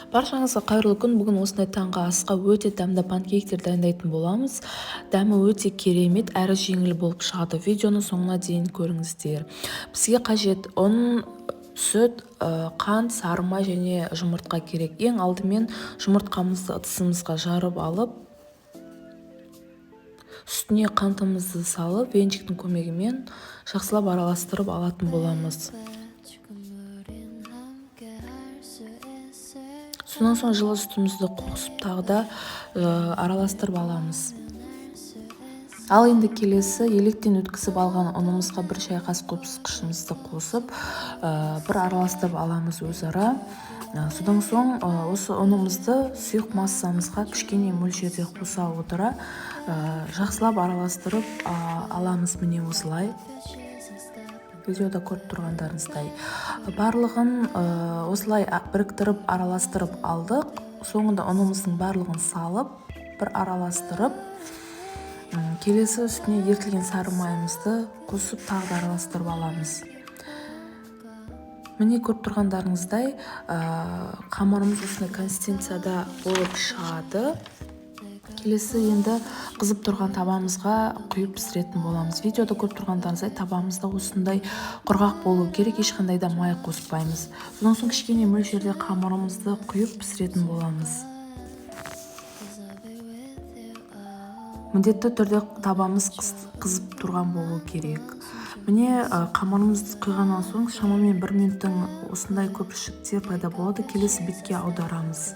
Баршаңызға қайырлы күн. Бүгін осындай таңғы асқа өте дәмді панкейктер дайындайтын боламыз. Дәмі өте керемет, әрі жеңіл болып шығады. Видеоны соңына дейін көріңіздер. Бізге қажет ұн, сүт, қант, сары май және жұмыртқа керек. Ең алдымен жұмыртқамызды ыдысымызға жарып алып, үстіне қантымызды салып, венчиктің көмегімен жақсылап араластырып алатын боламыз. Содан соң жылы сүтімізді қосып тағы да араластырып аламыз. Ал енді келесі електен өткізіп алған ұнымызға бір шай қасық көпсқышымызды қосып, бір араластырып аламыз өзара. Содан соң осы ұнымызды сұйық массамызға кішкене мөлшерде қоса отыра, жақсылап араластырып аламыз міне осылай. Видеода көріп тұрғандарыңыздай. Барлығын осылай біріктіріп араластырып алдық. Соңында ұнымыздың барлығын салып, бір араластырып, келесі үстіне ерітілген сары майымызды қосып тағы да араластырып аламыз. Міне көріп тұрғандарыңыздай, қамырымыз осындай консистенцияда болып шығады. Келесі енді қызып тұрған табамызға құйып пісіретін боламыз. Видеода көріп тұрғандарыңыздай табамызда осындай құрғақ болу керек, ешқандай да май қоспаймыз. Содан соң кішкене мөлшерде қамырымызды құйып пісіретін боламыз. Міндетті түрде табамыз қызып тұрған болу керек. Міне қамырымызды құйғаннан соң шамамен 1 минуттың осындай көпіршіктер пайда болады. Келесі бетке аударамыз.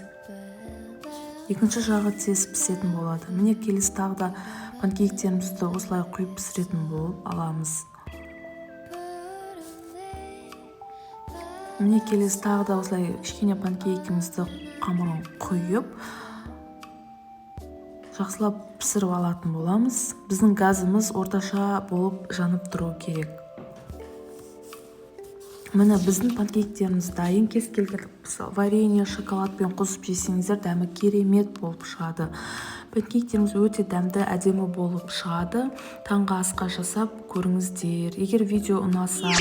Екінші жағы тез пісетін болады. Міне келесі тағы да панкейктерімізді осылай құйып пісіретін болып аламыз. Міне келесі тағы да осылай кішкене панкейкімізді қамырын құйып, жақсылап пісіріп алатын боламыз. Біздің газымыз орташа болып жанып тұру керек. Міне біздің панкейктеріміз дайын. Кез келген варенье, шоколадпен қосып жесеңіздер, дәмі керемет болып шығады. Панкейктеріміз өте дәмді, әдемі болып шығады. Таңғы асқа жасап көріңіздер. Егер видео ұнаса,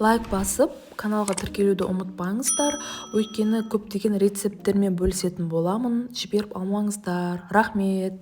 лайк басып, каналға тіркелуді ұмытпаңыздар. Өйткені көптеген рецепттермен бөлісетін боламын. Жіберіп алмаңыздар. Рахмет.